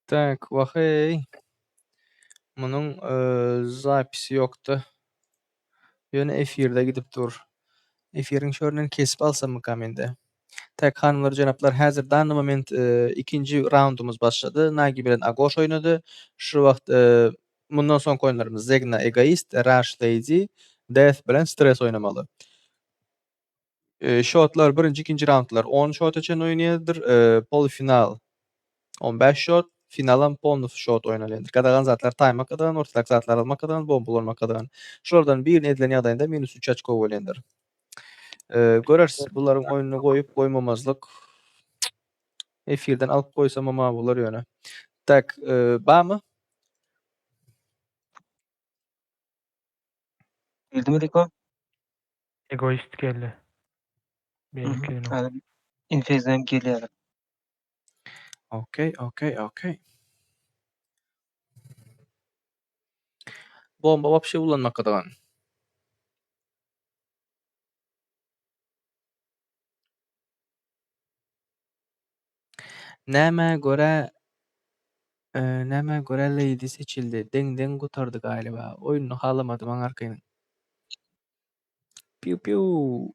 Tak, waheý. Munuň zapisi ýokdy. Ýöne efirde gidip dur. Efiriň şöründen kesip alsammykam indi. Tak, hanymlar, jenaplar, häzir danny moment ikinji raundymyz başlady. Nagi bilen Agoş oýnady. Şu wagt mundan soňky oýunlarymyz Zegna Egoist, Rush Lady, Death bilen Stress oýnamaly. Şotlar birinji, ikinji raundlar 10 şota çenli oýnaýardyr. Polufinal 15 şot, finalam polny şot oýnalýandyr. Gadagan zatlar taýmak gadagan, ortadak zatlar almak gadagan, bomba ulanmak gadagan. Şulardan birini edilen ýagdaýynda minus 3 oçko bolýandyr. Göreris bularyň oýnuny goýup goýmamazlyk. Efirden alyp goýsamam a bolar ýöne. Tak, barmy? Geldimi Riko? Egoist geldi. Beýleki Häzir Infezem gelýär. Okey, okey, okey. Bomba wapşe ulanmak gadagan. Nämä görä nämä görä Lady seçildi? Deň-deň gutardy galiba. Oýnuny halamadym aňarkynyň. Piu piu.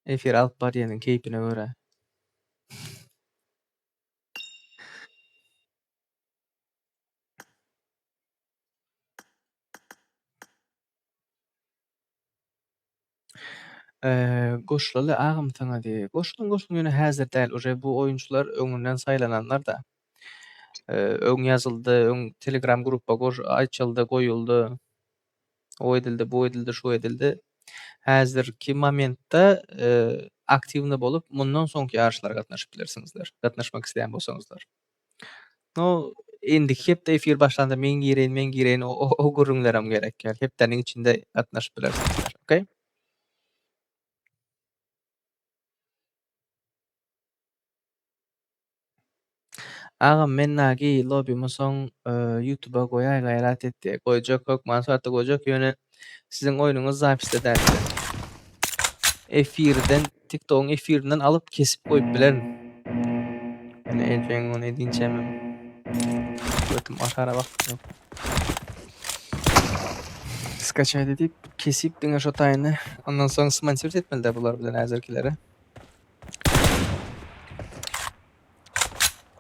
Efir alyp barýanyň keýpine görä. Goşulaly agam saňa diýýär. Goşulyň goşulyň ýöne häzir däl. Uje bu oýunçylar öňünden saýlananlar-da. Öň ýazyldy, öň telegram gruppa goş açyldy, goýuldy. O edildi, bu edildi, şu edildi. Häzirki momentde aktiwny bolup, mundan soňky ýaryşlara gatnaşyp bilersiňizler. Gatnaşmak isleýän bolsaňyzlar. No, indiki hepde efir başlanda men gireýin, men gireýin o, o gürrüňlerem gerek däl. Hepdäniň içinde gatnaşyp bilersiňizler. Okey? Agam men Nagi lobbymy soň YouTube'a goýaý gaýrat et diýýär. Goýjak hökman suratda goýjak ýöne siziň oýnuňyz zapisde däldi. Efirden TikTogyň efirinden alyp kesip goýup bilerin. Ýöne ejeň ony edinçämem götüm aşara wagtym ýok. Skaçaýt edip kesip diňe şo taýyny ondan soň smontirt etmeli-dä bular bilen häzirkileri.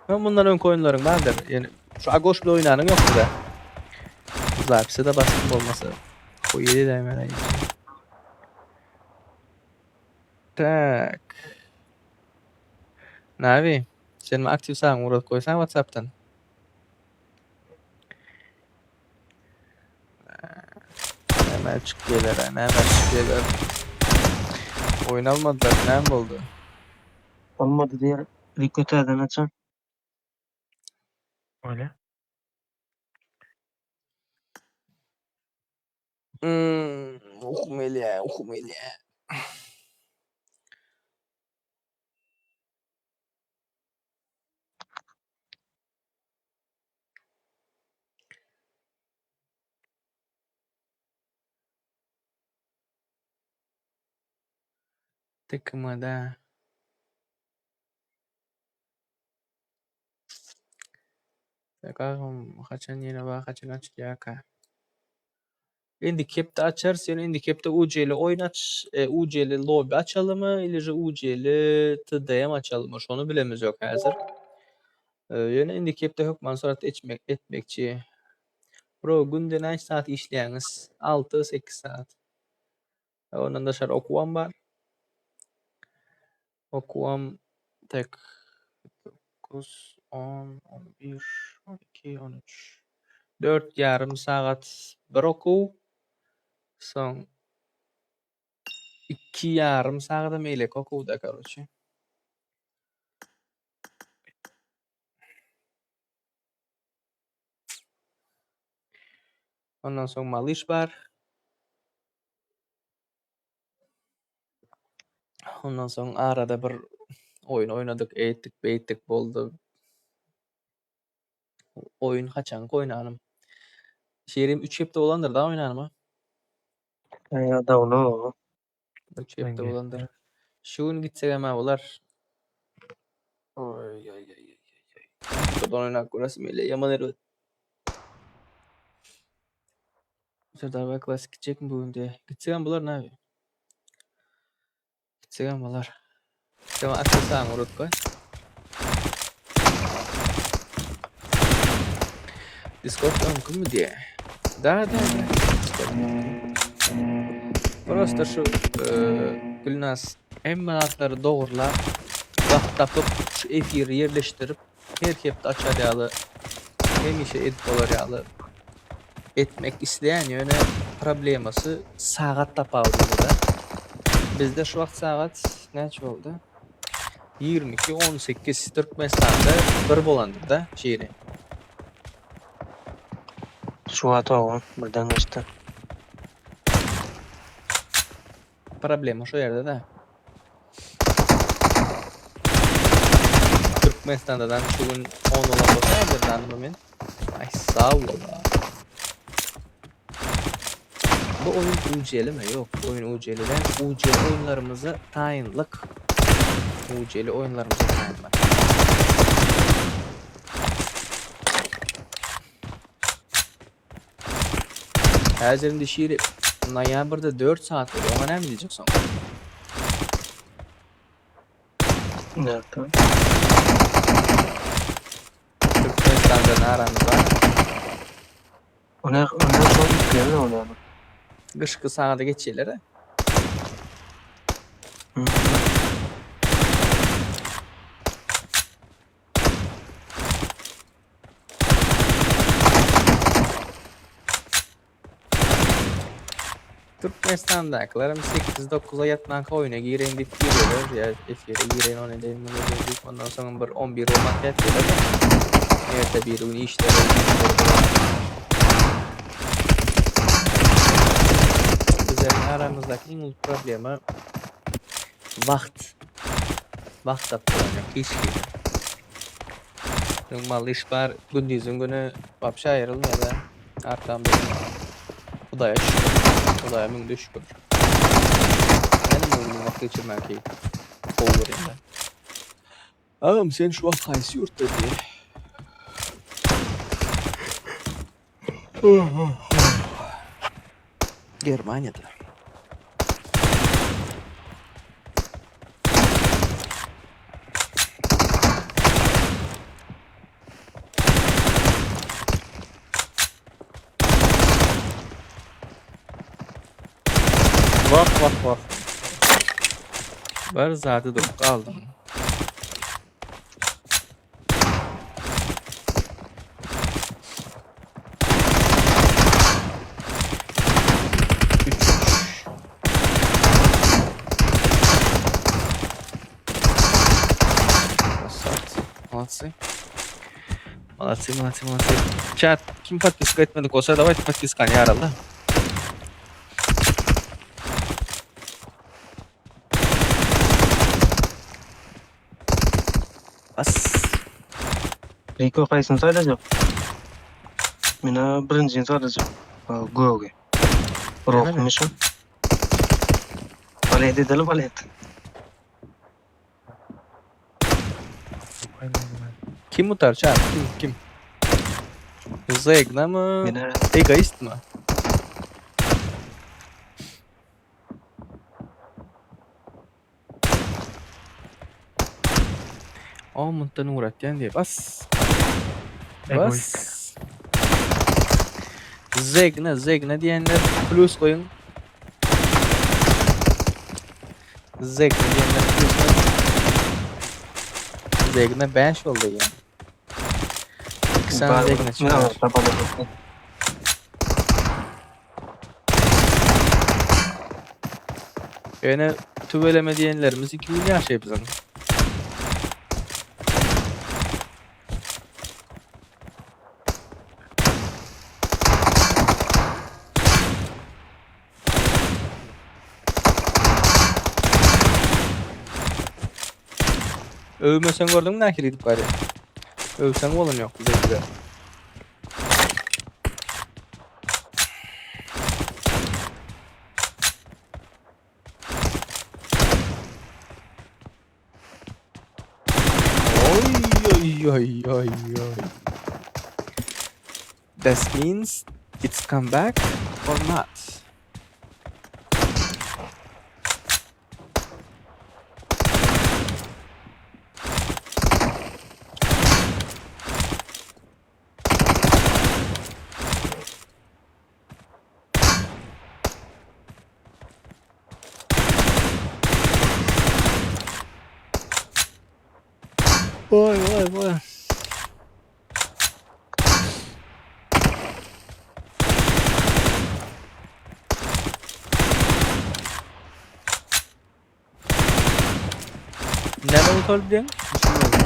Ýa mundan öňki oýunlaryň bardyr. Ýani şu Agoş bilen oýnanyň ýokdur-da. Zapise de bastım bolmasa. Koýy edäýmän Tak. Nabi, sen aktiw sagyň ugradyp goýsaň WhatsApp'dan. Näme çykýarlar, näme çykýarlar. Oýun almadylar, näme boldy? Olmady diýer. Riko täzeden açan. Öyle. Hmm, ukum gelýär, ukum gelýär. Tkmda. Agam haçan ýene bar, haçan açylýarka? Indiki hepde açarys, ýöne indiki hepde UCL oýun aç, UCL lobby açalymy, ili же UCL TDM açalymy, şony bilemiz ýok häzir. Ýöne indiki hepde hökman suratda etmek etmekçi. Bro, günde näçe saat işleýäňiz? 6-8 saat. Ondan daşary okuwam bar. Okuwam tek 9, 10, 11, 12, 13. 4 ýarym sagat bir okuw. Soň 2 ýarym sagadam beýleki okuwda, karoçe. Ondan soň malyş bar. Ondan soň arada bir oýun oýnadyk, eýtdik, beýtdik boldy. Oýun haçanky oýnanym? Şerim 3 hepde bolandyr da oýnanyma. Eee, dawno. 3 hepde bolandyr. Şu gün gitsek hem bolar. Oy oy oy oy oy. Warzone oýnap göresim gelýär. Ýaman erbet. Serdar baý klasik gitjekmi bu gün diýýär. Gitsegem bolar näbi. Gitsegem bolar. Sen aksesuaryňy urup goý. Discord öňkümi diýýär. Da da da. Discord öňkü. Prosta şu Gülnaz hemme zatlary dogurlap, wagt tapyp, şu efiri ýerleşdirip, her hepde açar ýaly, hemişe edip bolar ýaly etmek isleýän, ýöne problemasy sagat tapawudynda. Bizde şu wagt sagat näçe boldy? 22:18 Türkmenistanda bir bolandyr-da şiri. Şu wagt oba birden geçdi. Problema şu ýerde-de. Türkmenistandadan şu gün 10 bolan bolsa häzir men. Ay sag bol. Bu oýun UCL mi? Ýok, bu oýun UCL däl. UCL oýunlarymyza taýynlyk. UCL oýunlarymyza taýynlyk. Häzir indi şiri noýabrda 4 saat bolýar. Oňa näme diýjek soň? Nätdi? Türkmenistan'da aramız bar. O ne, o ne çok yükleyen o ne? Gyşky sagada geçýärler. Hı. Türkmenistan'dakylarım 8-9'a ýatmanka oýuna gireýin diýip girýärler. Ýa efire gireýin ony edeýin muny edeýin diýip ondan soň bir 11 bolmak ýatýarlar. Erte bir gün işleri Bizlerin aramyzdaky iň uly problema wagt. Wagt tapmak hiç hili. Normal iş bar, gündiziň günü wapşe aýrylmaýar da. Arkamda Hudaýa şükür. Hudaýa müňde şükür. Menem ömrümi wagt geçirmän keýp. Gowy görýän ben. Agam sen şu wagt haýsy ýurtda diýe. Germaniýada. Wah wah wah. Bir zady durup galdym. Üç. Красавцы. Молодцы. Молодцы, молодцы, молодцы. Чат, kim podpiska etmedik bolsa давайте podpiskany ýaraly. Bas. Rico haýsyny saýlajak? Mena birinjini saýlajak. Gögi. Rohmy şu? Balet edeli balet. Kim utar chat? Kim kim? Zegna mı? Mena Egoist mi? O mundan uğratýan diýip. Bas. Egoist. Bas. Zegna, Zegna diýenler plus goýuň. Zegna diýenler plus goýuň. Zegna 5 boldy ýa. İki sany Zegna çykar. Ýöne tüweleme diýenlerimiz 2 gün ýaşaýyp biziň. Övmesen gördün mü nähili gidip barýar? Övseň bolan ýok bize bize. Oy oy. Oý oý oý oý. This means it's come back or not? Oý oý oý. Näme gutardy diýen? Düşünmedim.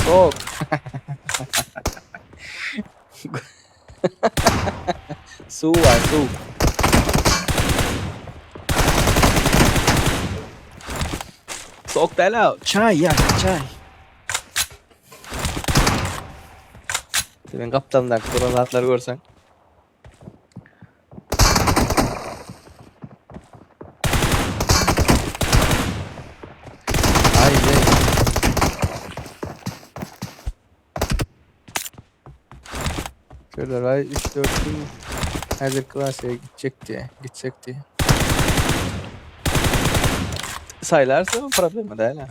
Sok. Suw bar, suw. Sok däl-ä, çaý ýa, çaý. Seniň gapdalyndaky duran zatlary görseň. Aý, ýeý. Şöyle ay 3-4 gün häzir klasiýa gitjek diýe, gitsek diýe. Saýlarsa problema däl ha.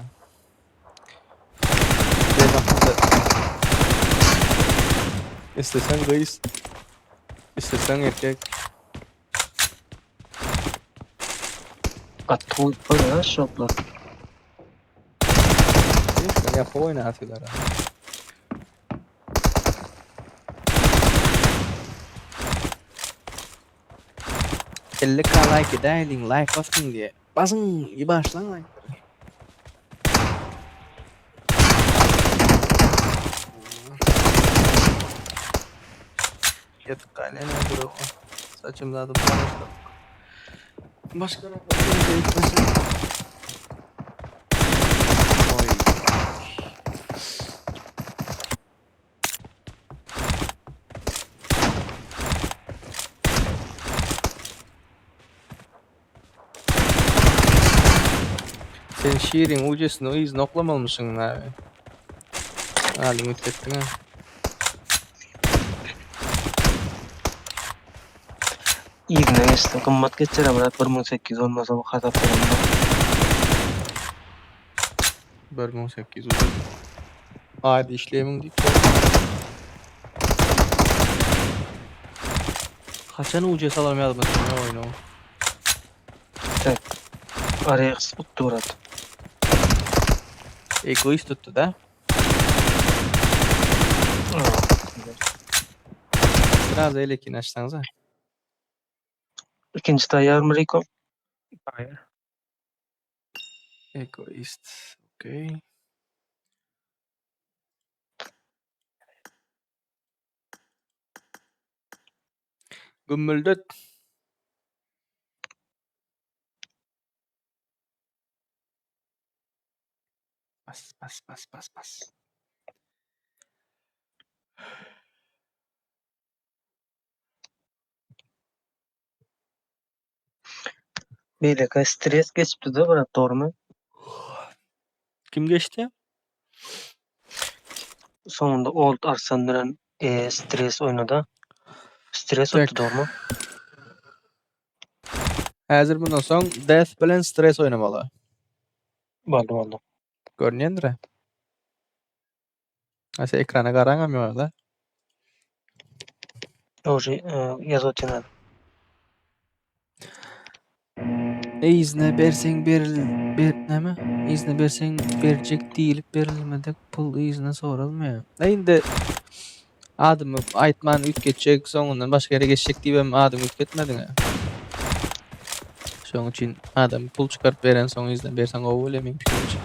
Isteseň gyz, isteseň erkek. Gaty gowy bolýar şoplar. Sen ýapyk oýnaýarsylar. 50k like edäýeliň, like basyň diýe. Basyň, başlaň like. Ýatyp gaýlan ýadyr o. Saçym zadyp başladyk. Başga Oý. Sen şiriň ujesini yzyna oklamalymyşyň abi. Alyň üýtgetdiň ha. Yzyna geçsin. Gymmat geçer brat 1800 olmasa bu hasap beremok. 1800 ucu. Adi işleýmiň diýip. Haçan ucu salam ýazmasyn ya oýunu. Tak. Araya uttu brat. Egoist tutdy da. Biraz elekini açsanıza. İkinci tayyar mı Rico? Hayır. Egoist. Okey. Gümmüldet. Bas bas bas bas bas. Beýleki stres geçipdi de brat dogrymy? Kim geçdi? Soňunda Old Arslan bilen e, stres oýnady. Stres Tek. utdy dogrymy? Häzir bundan soň Death bilen Stress oýnamaly. Boldy boldy. Görünýändir. Ha sen ekrana garaňam ýok da. Уже e, ýazyp otyryn. Yzyna berseň beril ber näme? Yzyna berseň berjek diýilip berilmedik pul yzyna soralmaýar. E indi adymy aýtman üýtgetjek, soňundan başga ýere geçjek diýibem adyňy üýtgetmediň. Şonuň üçin adam pul çykaryp beren soň yzyna berseň gowy bolýar meň pikirimçe.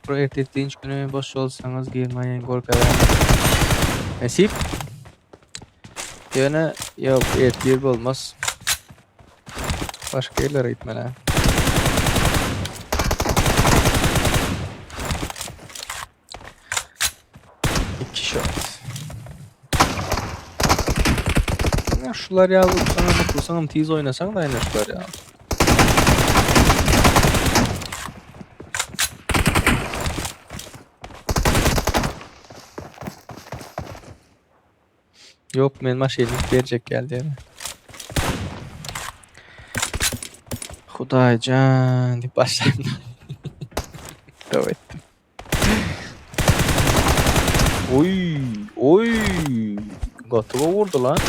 Bro ertir dynç günü boş bolsaňyz girmäýin gorkadan. Nesip. Ýöne ýok ertir bolmaz. Başga ýerlere gitmeli. Şular ýaly utsaňam utulsaňam tiz oýnasaň da ine şular ýaly. Ýok men maşyny berjek geldi ýene. Hudaýjan diýip başlaýyn. Tövbe etdim. Oy, oy. Gaty gowy vurdu lan.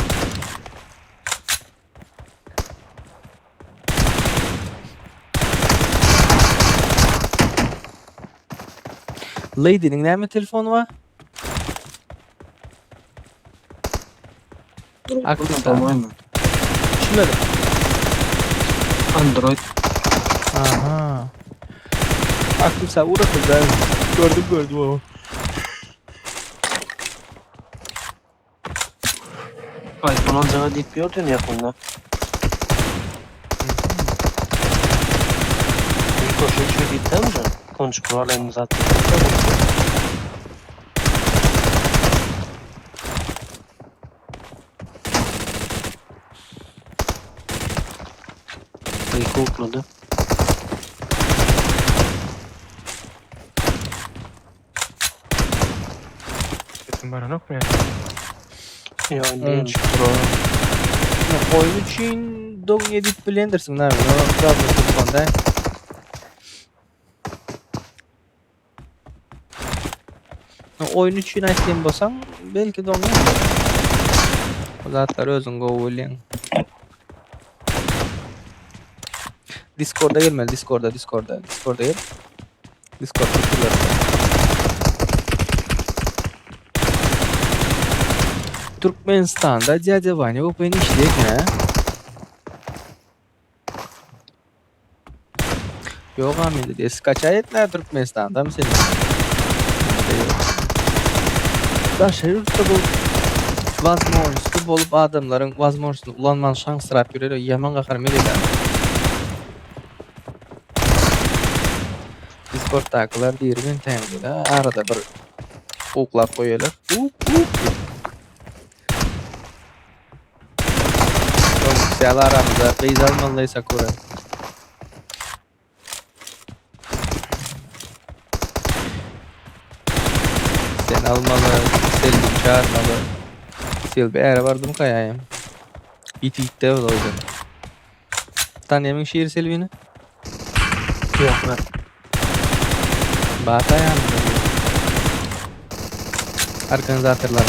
Lady'nin näme telefony bar? Akylly. Düşünmedim. Android. Aha. Aklım sen uğraşın ben. Gördüm gördüm o. iPhone alacağı diýip ýördün ýakynda. Bir koşu şu diýip mi? Konuşup alayım zaten. Uyku ukladı. Sesim baranok mu ya? Ya Hmm. ne çıktı o? Oyun üçin doň edip bilendirsiň näme? O telefonda. Oyun üçin aýtýan bolsaň, belki doňýar. O zatlar özüň gowy bilýäň. Discord'a gelmeli, Discord'a, Discord'a, Discord'a gel. Discord tutular. Türkmenistan'da Dядя Vanya Open işleyek ne? Yok amin dedi. Skaçay etme Türkmenistan'da mı senin? Daşary ýurtda bu возможности bolup adamlaryň возможностini ulanman şansyrap ýörer ýaman gaharym gelýär. Discord'dakylar diýir men täňde arada bir uklap goýarlar. Uk uk. Sen aramızda gyz almaly Sakura. Sen almaly, Selbi çağırmaly. Selbi äre bardym kaýaýym. Iti itde ol oýdan. Tanýamyň şiir Selbini? Yok ben. Bata ýanynda. Organizatorlar.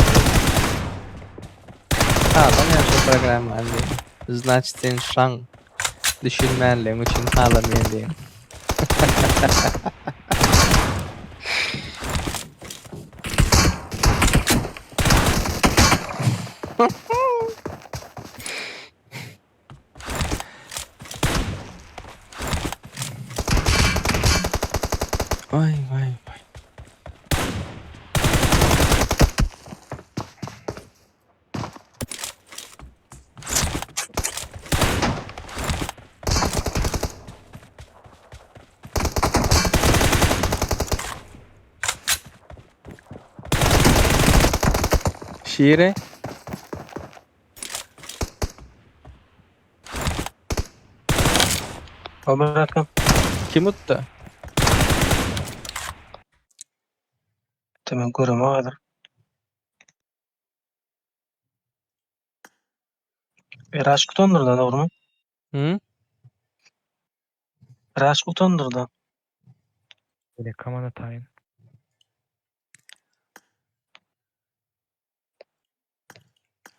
Halam ýa şu programma diýip. Значит sen şaň düşünmänligiň üçin halamaýan diýen. Vay vay vay. Şiire. Haber Hakan. Kim uttu? Tamam göreme hazır. Raşk utandırdı doğru mu? Hı? Raşk utandırdı. Böyle kamana tayin.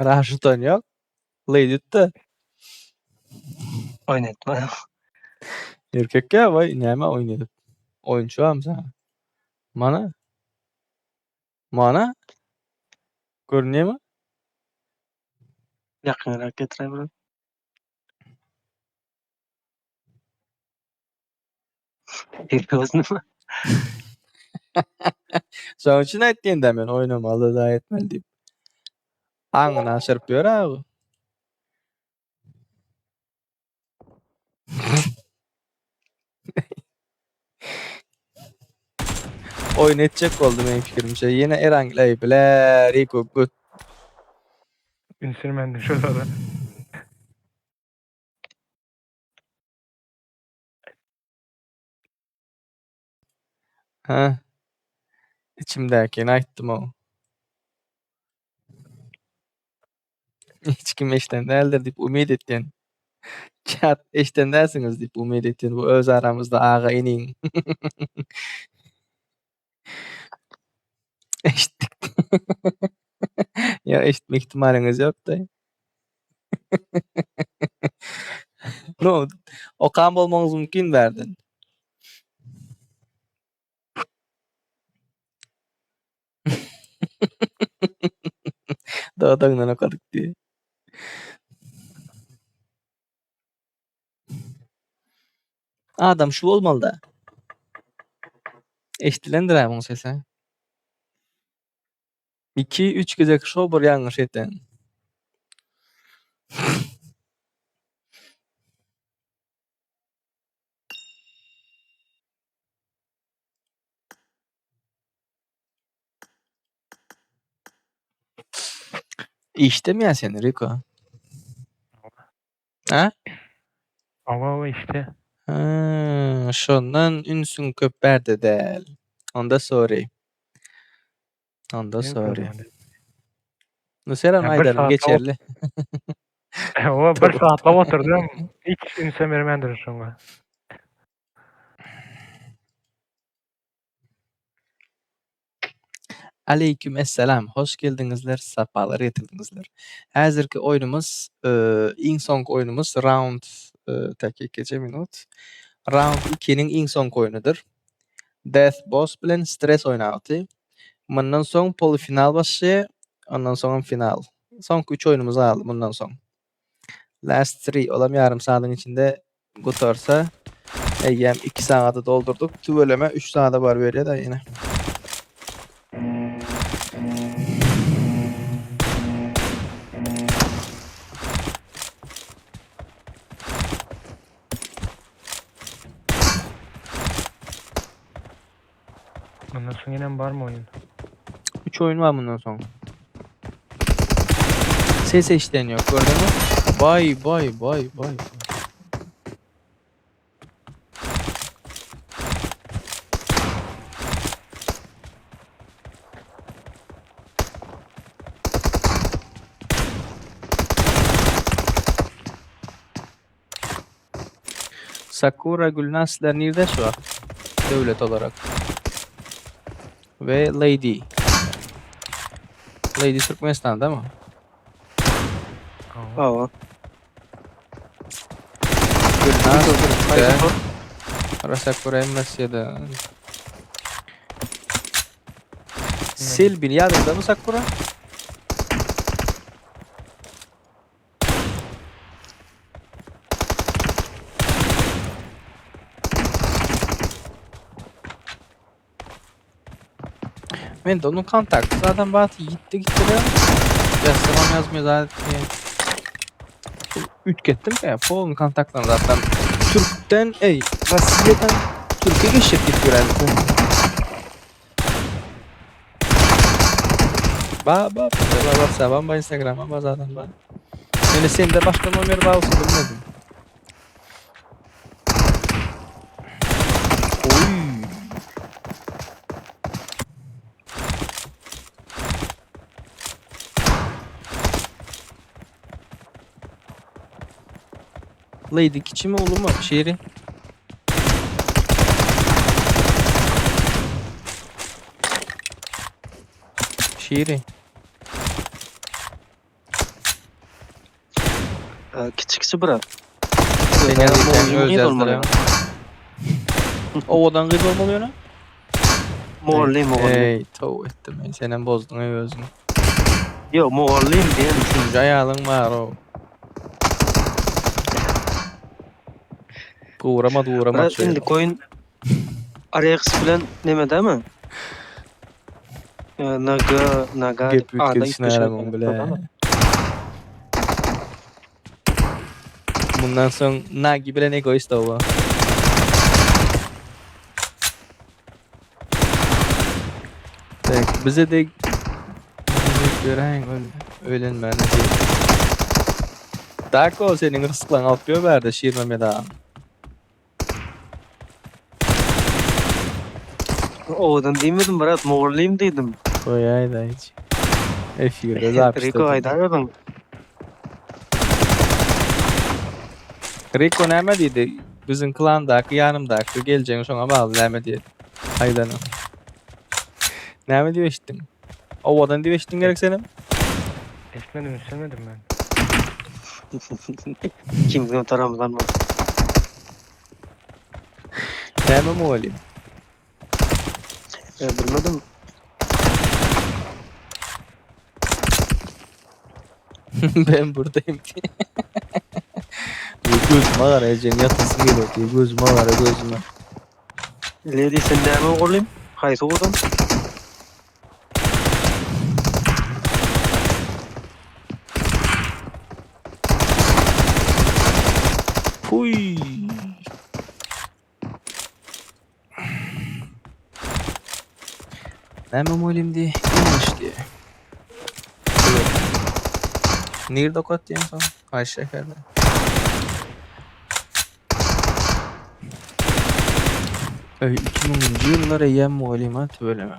Raşutan yok. Lady uttu. Oynatma. Erkek ya vay näme oýnadyp. Oýunçy am sen. Mana? Mana? Görünýärmi? Yakınrak getireyim. Серьезно? Şoň üçin aýtdym da men oýnamaly da etmeli diýip. Aňyny aşyryp ýör abi. Oýun etjek boldy meň pikirimçe. Ýene Erangel biler, Iko göt Ünsürmendim şurada da. Ha? Içimdäkini aýtdym-ow. Hiç kim eşden däldir diýip umyt etýän. Çat eşden dälsiňiz diýip umyt etýän. Bu öz aramyzda aga iniň. Eşitdik. Ýa eşitme ihtimalyňyz ýokdy. No, okan bolmagyňyz mümkin bärden. Dodagyňdan okadyk diý. Adam şu bolmaly-da. Eşdilendir-ä muň sesi. Iki, üç gezek şo bir ýalňyş eden. Işdemi ýa sen Riko? Ha? Hawa hawa işde. Ha, şondan ünsüň köp bärde däl. Onda sorry. Onda Ýok sorry. problema däl. Nu selam Ýa bir aýdanym saatlap geçerli. Hawa bir saatlap oturdym. Hiç ünsem bermändirin şoňa. Aleýkum esselam, hoş geldiňizler, sapalar getirdiňizler. Häzirki oýnumyz, iň soňky oýnumyz round takyk minut. Round 2-niň iň soňky oýnudyr. Death Boss bilen Stress oýnapdy. Mundan soň polufinal başlaýar, ondan soňam final. Soňky 3 oýnumyz galdy mundan soň. Last 3, olam ýarym saadyň içinde gutarsa, eýýäm 2 sagady doldurdyk. Tüweleme 3 saada bar berýär-de ýene. Mundan soň ýenem barmy oýun? 3 oýun bar mundan soň. Ses eşiden ýok, gördüňmi? Baý, baý, baý, baý. Sakura Gülnaz sizler nirde şu wagt? Döwlet olarak. We Lady. Lady Türkmenistanda mı? Hawa. Hawa. Gülnaz Türk'te. Haýsy Sakura hem Russiýada. Selbin ýadynda mı Sakura? Men de onun kontakty zaten bat gitti gitti de. Yazsam yazmıyor zaten. Üt gittim ya. Polun kontaktlarını zaten. Türk'ten ey Russiýadan Türkiye geçip git gören. Ba ba ba WhatsApp'am ba Instagram'am ba zaten ba. Yani sende başka nomer bar olsa bilmedim. Oy. Lady kiçi mi ulu mu? Şiiri. Şiiri. Kiçiksi biraz. Sen yazırken öz Gyz bolmaly. yazdırıyor. Owadan gyz bolmaly ýöne. Mogolly, mogolly. Ey, tow etdim. Ey, senem bozdun ey özüňi. Ýok, mogollym diýen. Üçünji aýalyň bar o. Gurama gurama Biraz indi koyun Arex bilen neme dämi? Naga, naga Gep ada üýtgedişini aramam bile. Mundan soň Nagi bilen egoist owa. Tak, bize de bize gören öğlenmeni diýip. Dako seniň rysklaň alyp ýör Şir Mehmet aga. Owadan diýmedim brat, mugallym diýdim. Goýaýda hiç. Efirde zapis Riko aýdaýmadyň. Riko näme diýdi? Biziň klandaky ýanymdaky geljegiň şoňa bagly näme diýdi? Aýdany. Näme diýip eşitdiň? Owadan diýip eşitdiň gerek senem? Eşitmedim, üstlemedim ben. Kimden taramdan mı? Näme mugallym? E, bilmedim. Ben buradayım diye. Gözüme garayacağım yatasım geliyor diye gözüme gara gözüme. Lady sen näme mugallym? Haýsy ugurdan? Puy. Näme mugallym diye? English diye. Nirde okat diyen son? Ayşe şäherde. Öý 2000-nji ýyllar eýýäm mugallym ha tüweleme.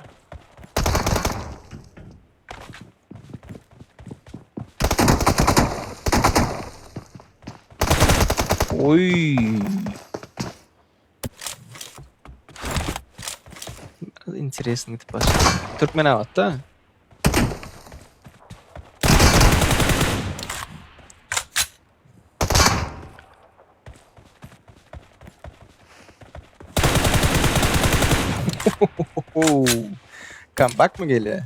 Oý. Biraz interesny gidip başlady. Türkmenabatda. Comeback mı geliyor?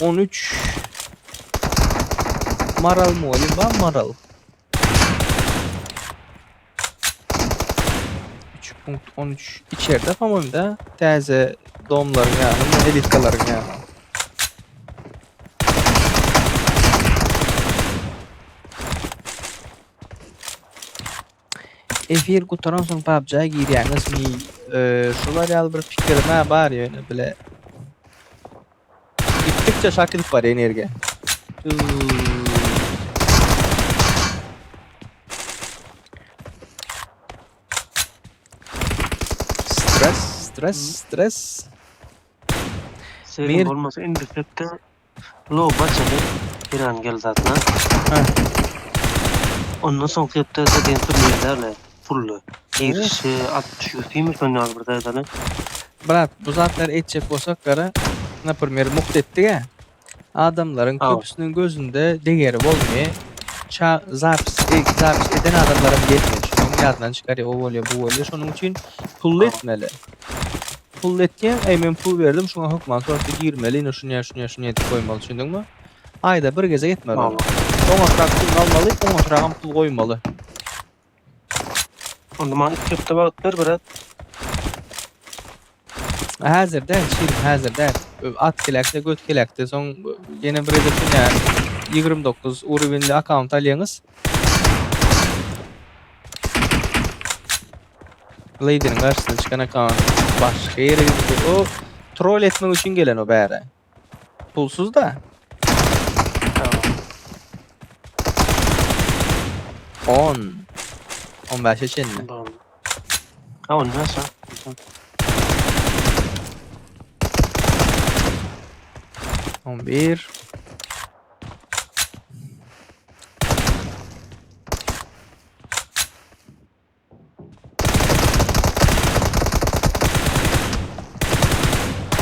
3.13 Maral mı olayım ben Maral. 3.13 içeride tamam da täze domlaryň ýany, elitkalaryň ýany. Efir gutaran soň PUBG-a girýäňizmi? Şular ýaly bir pikirim-ä bar ýöne bile. Gitdikçe şak gidip barýar energiýa. Stres, stres, stres. Senin Mir- bolmasa indi sepde lo baçaly İran gel zatna. Ha. Ondan soň hepde diýen turnirlerle pullu. Girişi 60 ýüz şondan bir zaten. Brat, bu zatlary etjek bolsak gara, naprimер, mugt etdik-ä. Adamlaryň Aw. köpüsiniň gözünde degeri bolmaýar. Ça zapis, e, zapis eden adamlaram gelmeýär. Şonuň ýadyndan çykarýar, o bolýar, bu bolýar. Şonuň üçin pully Aw. etmeli. Pully etýäň, eý men pul berdim, şuňa hökman suratda girmeli, ine şuny, şuny, şuny edip goýmaly, düşündiňmi? Aýda bir gezek etmeli ony. Aw. Oňatrak puluny almaly, oňatragam pul goýmaly. Onda maňa iki hepde wagt ber brat. Häzir däl, şirin, häzir däl. At kelekde, göt kelekde, soň ýene bir edip ine 29 urowenli akkaunt alýaňyz. Lady'niň garşysyna çykan akkaunt başga ýere gidip o troll etmek üçin gelen o bäre. Pulsuz da. Tamam. 10 15'e çenli. Tamam. Ha ondan sonra. 11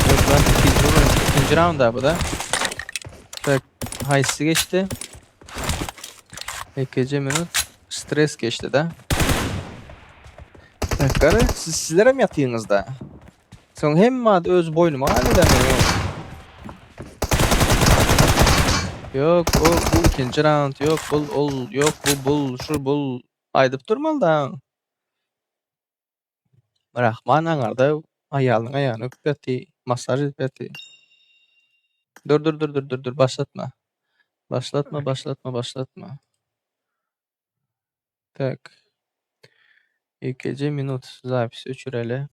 Yok lan ikinci, round, ikinci round abi bu da. Tak, Heist'i geçti. EKC minut. Stres geçti de. Tak, garı, siz sizlere mi yatıyorsunuz da? Soň hemme ad öz boýnuma alýar Yok o bu ikinji round, yok bul ol, yok bu bul, şu bul. Aýdyp durmaly da. Rahman aňarda aýalynyň aýagyny öpüp ýaty, masaj edip ýaty. Dur dur dur dur dur dur başlatma. Başlatma, başlatma, başlatma. Tak. EKC minut zapis öçüreli.